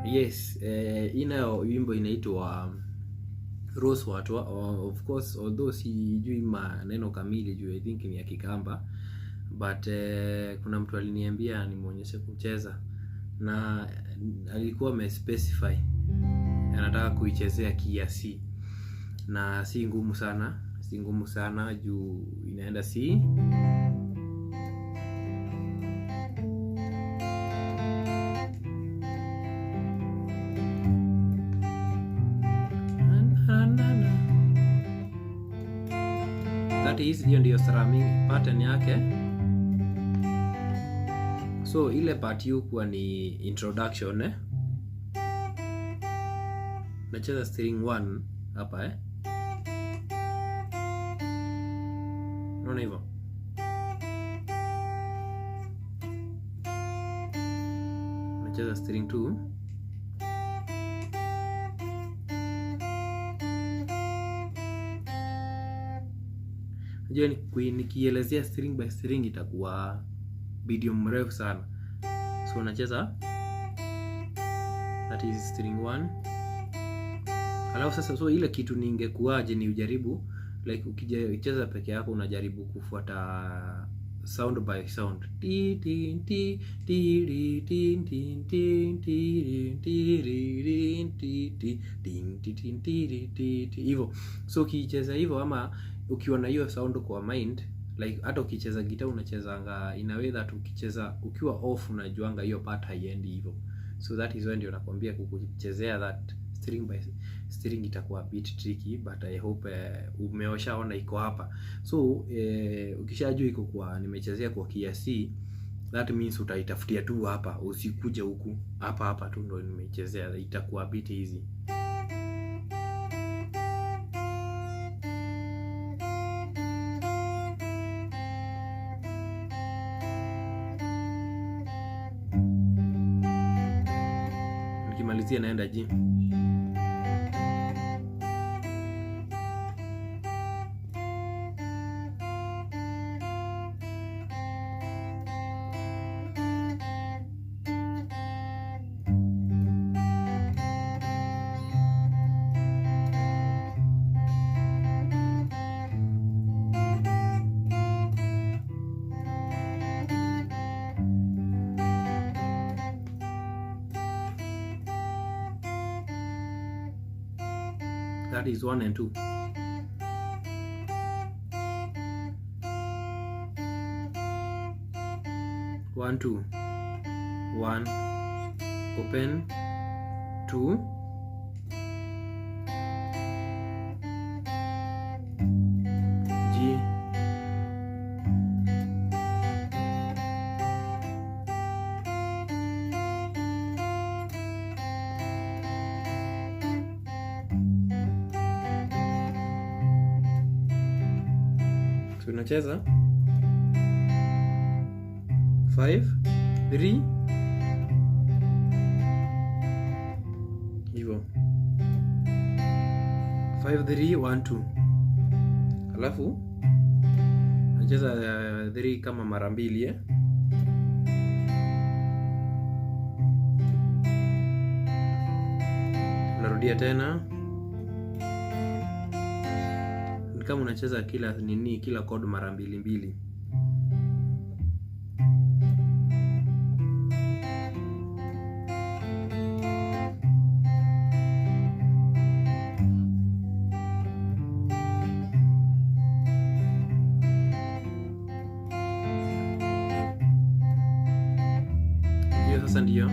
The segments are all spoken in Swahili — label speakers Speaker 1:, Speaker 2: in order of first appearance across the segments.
Speaker 1: Yes, inayo wimbo inaitwa Rose Watwa. Of course, although sijui maneno kamili juu I think ni ya Kikamba, but kuna mtu aliniambia nimuonyeshe kucheza na alikuwa amespecify anataka kuichezea key ya C, na si ngumu sana, si ngumu sana juu inaenda C. That is, hiyo ndiyo strumming pattern yake. So ile part hukuwa ni introduction, eh? Nacheza string 1 hapa, eh? Unaona hivyo? Nacheza string 2. Najua nikielezea string by string itakuwa video mrefu sana. So nacheza, that is string 1. Alafu sasa, so ile kitu ningekuaje ni ujaribu, like ukicheza peke yako unajaribu kufuata sound by sound. Ti ti ti ti ri ti ti ti ti ri ti ri ri ti ti ti ti ti ti ri ti ti hivyo. So ukicheza hivyo ama ukiwa na hiyo sound kwa mind, like hata ukicheza guitar unachezanga in a way that ukicheza ukiwa off unajuanga hiyo part haiendi hivyo. So that is when ndio nakwambia kukuchezea that string by string itakuwa a bit tricky, but I hope umeoshaona iko hapa. So ukishajua iko kwa nimechezea kwa key ya C, that means utaitafutia tu hapa, usikuje huku, hapa hapa tu ndo nimechezea, itakuwa a bit easy. Nikimalizia naenda G. That is 1 and 2. 1 2 1 open 2 G. So unacheza 5 3 hivyo, 5 3 1 2, alafu nacheza 3 kama mara mbili, eh? Unarudia tena ni kama unacheza kila nini, kila chord mara mbili mbili. Hiyo sasa ndiyo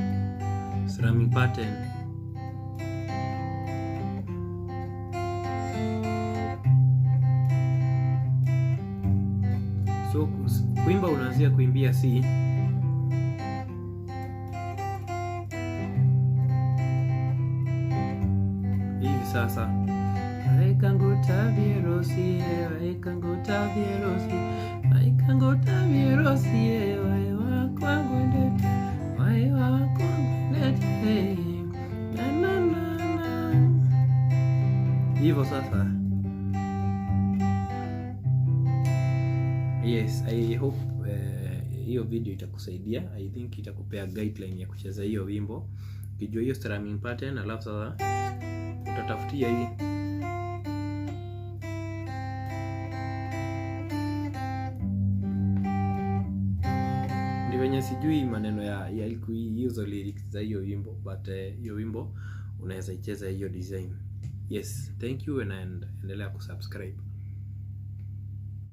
Speaker 1: strumming pattern. Kuimba unaanzia kuimbia C. Hivi sasa hivyo sasa. Yes, I hope hiyo video itakusaidia. I think itakupea guideline ya kucheza hiyo wimbo ukijua hiyo strumming pattern, alafu sasa utatafutia hii ndio wenye sijui maneno ya hizo lyrics za hiyo wimbo, but hiyo wimbo unaweza icheza hiyo design. Yes, thank you and endelea kusubscribe.